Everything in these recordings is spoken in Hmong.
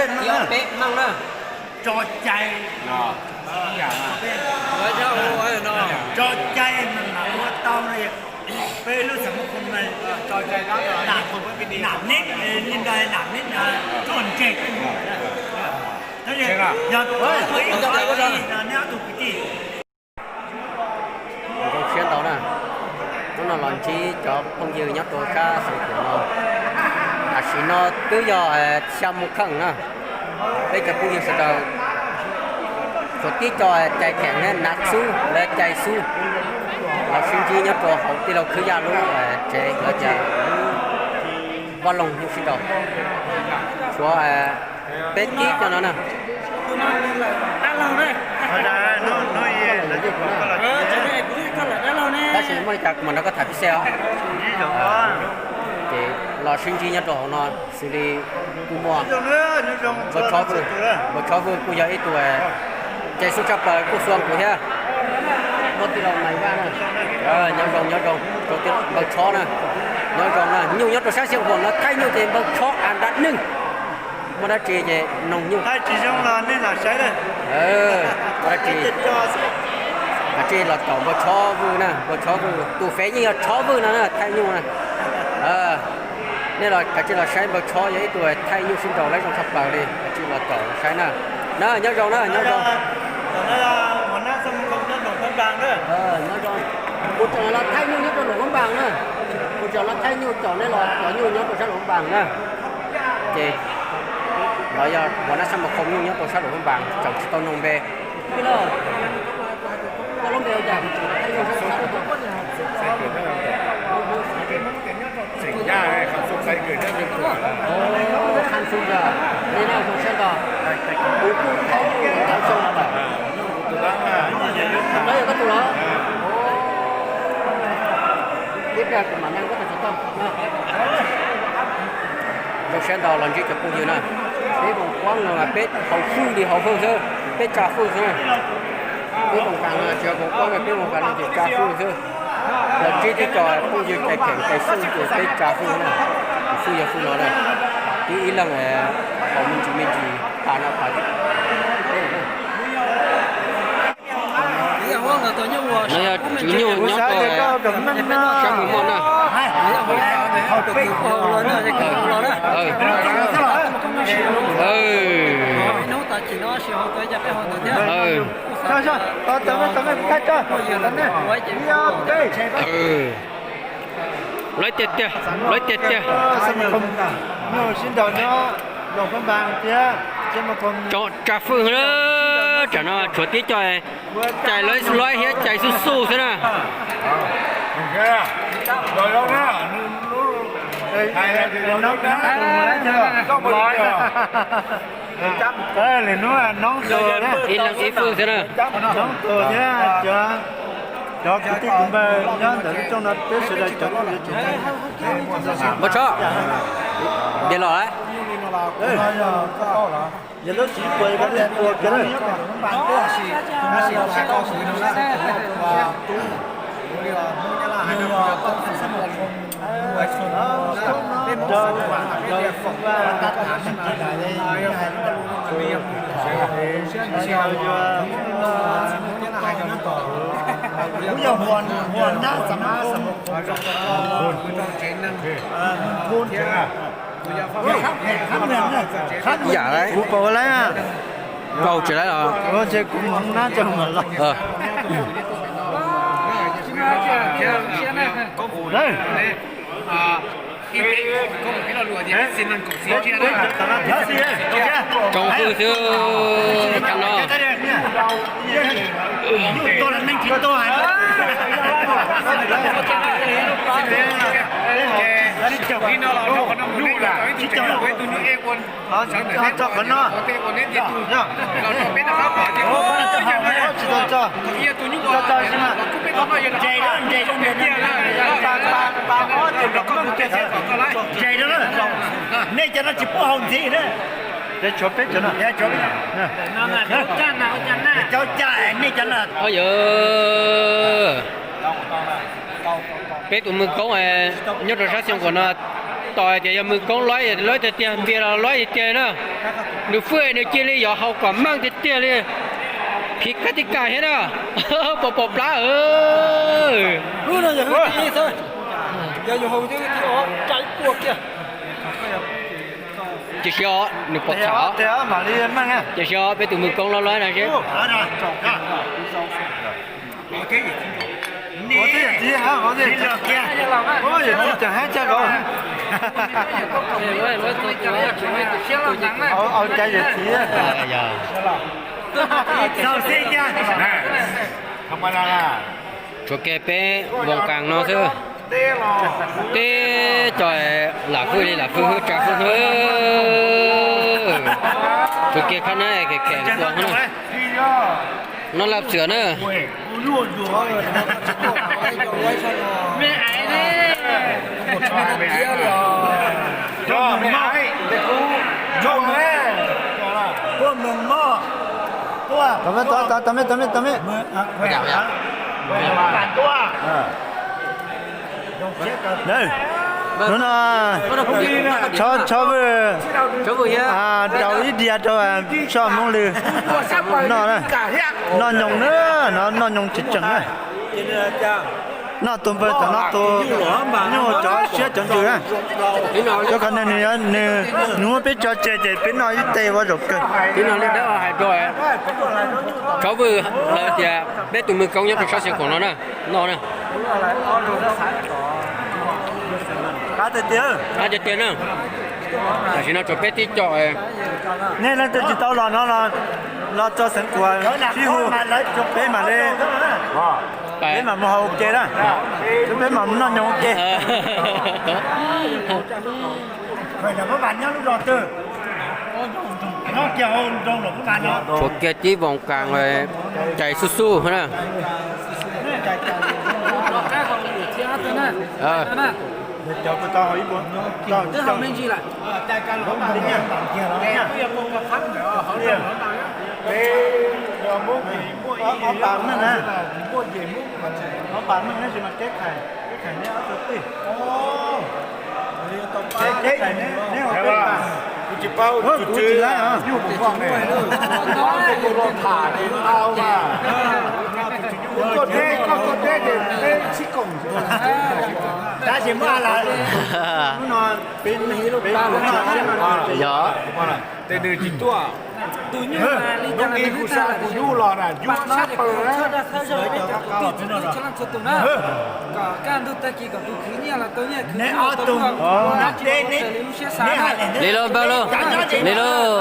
Peb meej na. Tso cai, tso cai mas mam ua tau li. Peb lub xam mab khoom no, tso cai, nam neb, li ntawd nam neb tuaj ntseg. Yog ob tug kwv tij, neb ob tug kwv tij. Zoo siab ntau na, hnub no los ntsib cov phooj ywg nyob rau sab Xeev Khuam no. Tam sim no twb yog xya moo kheej na. Peb cov phooj ywg sawv daws tsuas tib co cai kheem thiab hnav xub lawv cai xub los sib ntsib nyob rau hauv tij laug Khwb Yaj lub tsev los cas lub vaj loog nyuj sib nraus. Tshuav peb kib cov no na. Tab sis muaj li cas kuv mam nrog koj tham pib xej os. Ces los sib ntsib nyob rau hauv no xws li kuj muaj Npawg Tshob Vwj, Npawg Tshob Vwj kuj yog ib tug cai xub tshaj plaws kuj xua kuv thiab. Muaj tij laug Maiv Vaj na. Nyob zoo, nyob zoo rau tij laug Npawg Tshob na. Nyob zoo na, nyuj nyob rau sab Xeev Khuam no thaij nyuj ces Npawg Tshob a nra neeg. Muaj dab tsi ces noog nyuj. Thaij tsis zoo los nej lam saib. Muaj dab tsi, kav tsij los caum Npawg Tshob Vwj na, Npawg Tshob Vwj tus fev yeej yog Tshob Vwj no na, thaij nyuj na. Nej los kav tsij los saib Npawg Tshob yog ib tug thaij nyuj sib nraus lawm zoo tshaj plaws li, kav tsij los caum los saib na. Na nyob zoo na, nyob zoo. Nyob zoo. Kuv tseem los thaij nyuj nyob rau Luam Phab Npas na. Kuv tseem los thaij nyuj caum nej los cov nyuj nyob rau sab Luam Phab Npas na. Ces los yog Huas Nab Xab Mas Khoo nyuj nyob rau sab Luam Phab Npas, tseem tsis tau noog npe. Zoo siab ntau los ntsib cov phooj ywg na. Peb Voos Kuab no mas peb haus fwj li haus fwj xwb, peb tsa fwj xwb. Peb Voos Kas no tsis yog Voos Kuab, peb Voos Kas no ces tsa fwj xwb. Los ntsib tib co phooj ywg cai kheem cai xwj ces peb tsa fwj na. Fwj yog fwj no na, tib ib leeg haus me ntsis me ntsis tas no tas. No yog tswv nyuj nyob rau sab Mus Muaj na. Lawv tiag tiag, lawv tiag tiag. Tsa fwj na, tsam no tshuav tib co cais lawv lawv hiab cais xub xub xwb na. Ib leeg ib fwj xwb na. Npawg Tshob, npias los lawm. Kuv yog Huas, Huas Nab Xab Mas Khoo. Yam kuv paub lawm. Paub tsis lawm los? Ces kuv mus nab coj mus los. Tsoom fwj xwb qhov no. Nej cov no tsis pub haus ntxiv na. Cov peb cov no. Cov ca nej cov no. Yog peb tus mwg koob nyob rau sab Xyooj Kuam no, Tos tias yog Mws Koob lob, lob tiag tiag, npias los lob tiag tiag na. Nws fwj nws cia li yuav haus kom meej tiag tiag li. Phiv kab tib kas thiab na. Pos pos plab. Tiam sis os, nws pom tham os. Tiam sis os, peb tus Mws Koob lob lob no seb. Tshuav kiag peb Voos Kaas no xwb. Teb cov lam fwj li lam fwj hwj tsa fwj hwj. Tshuav kiag khab na, kem kem ua no. Noj laj txwm na. Tau me, tau me, tau me. Hnub no Tshov Vwj rau ib diav rau soj Hmoob Lwg noj na. Noj nyoos na, noj nyoos tseem tseem na. Noj tus npawg tom no tus nyuj cov siab cov ntsws na. Rau qhov nws, nws muab peb tso tseg ces peb noj ib teg ua zaum kawg. Tib no li dawb hais rau Tshov Vwj lawv tias peb tus Mws Koob nyob rau sab Xeev Khuam no na, noj na. Qab tiag tiag na. Tam sim no tshuav peb tib co. Nej leej twg tsis tau los no los tso Xeev Khuam sib hu, peb mam li, peb mam mus haus ua ke na. Peb mam mus noj nyoos ua ke. Tshuav kiag tib Voos Kaas cais xub xub na. Kuv tsis paub, kuv tsis laib os. Koj tuaj deb, koj tuaj deb ces peb sib koom. Tab sis muaj lawm. Hnub no peb, peb, yog tes nws tsis tuaj. Tus nyuj li cas tus nyuj los na, yus tshaj plaws na. Neb ob tug, neb, neb hais li lub npawg lauj, li lauj.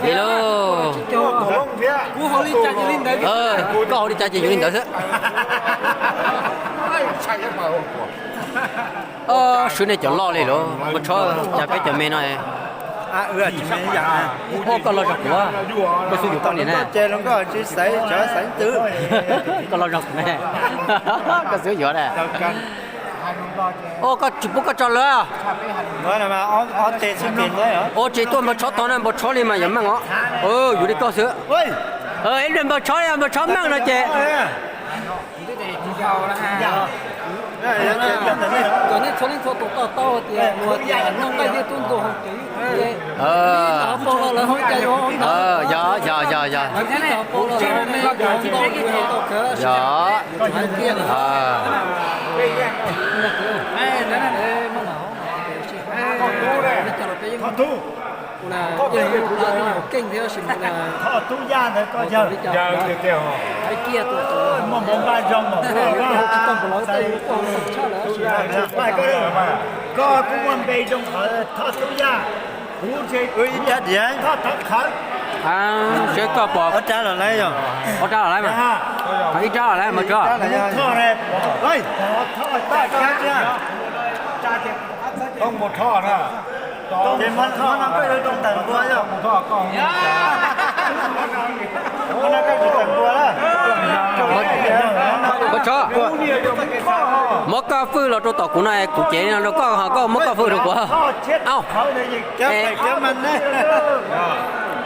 Li lauj. Koj haus li cas ces yus li ntawd xwb. Swb nej cov loj li lauj, Npawg Tshob, cas peb cov me no. Ua koj los zog kuv, koj xub yuav poj niam na. Koj los zog kuv, koj xub yuav na. Ua koj tsis pub koj tso lawm. Ua tsis tuaj Npawg Tshob tod na, Npawg Tshob li mas yuav meej os. Yuav li koj xwb. Ib Npawg Tshob, Npawg Tshob meej no ces. Kom nej txhua leej txhua tus to taub tias luag tias noj nqaij thiab tub ntuas hauv kev, peb tau pom lawv hauv cas yuav hauv ntawd. Yog, yog, yog, yog. Peb tau pom lawv hauv me tau ntau yus tau kawg. Yog. Keej thiab sis mas Thoj Tub Yaj ntawd koj yawg. Muaj npaum npaj zoo, koj kuj muaj npe zoo qhov Thoj Tub Yaj. Kuv ntshe ib rab diav, Thoj Thov Qhawv. Seb koj pom ob rab los lawm, ob rab los lawm mas. Ib rab los lawm mas tso. Thoj, Thoj, Thoj, Thoj. Ces muab no peb rau tawm npua yog. Muab no peb rau tawm npua na. Npawg Tshob, muab koj fwj los rau tom kuv no, kuv cev no rau koj, ho koj muab koj fwj rau kuv. Au.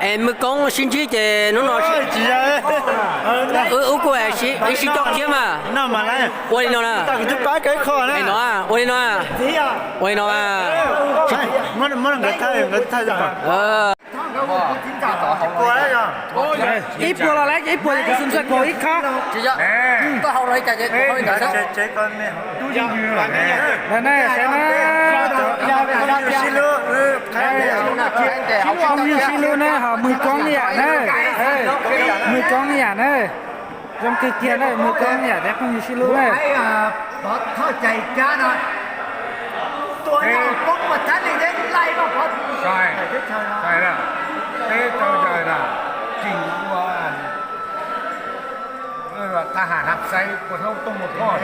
Es Mws Koob sib ntsib ces hnub no wb kuj sib coj thiab mas. Ua li no na. No, ua li no. Ua li no. Ib puas los lawm, ib puas ces kuv xum txog kaum ib khob. Ntawm no saib na, phooj ywg sib hlub na, ho Mws Koob ib yam na, Mws Koob ib yam na, zoo kawg kiag na, Mws Koob ib yam thiab phooj ywg sib hlub na. Thaj ham hab xaib puas thaub tooj mus thoj,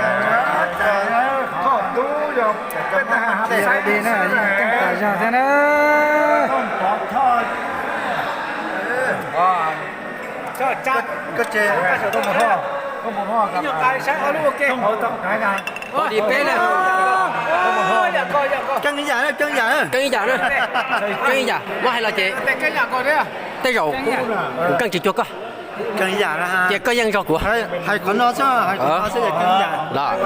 thoj tub yog peb thaj ham hab xaib di na, yeej tooj tas zog thiab na. Koj tsev, koj mus thoj, koj mus thoj, ib nyuag qas saib ob lub ua ke. Peb na, keej ib yam, keej ib yam, keej ib yam, muab hais los ces tej zaum kuv keej tsis cuag koj, ces koj yeej zog kuv. Hais qhov no xwb, hais qhov no xwb, keej ib yam. Los.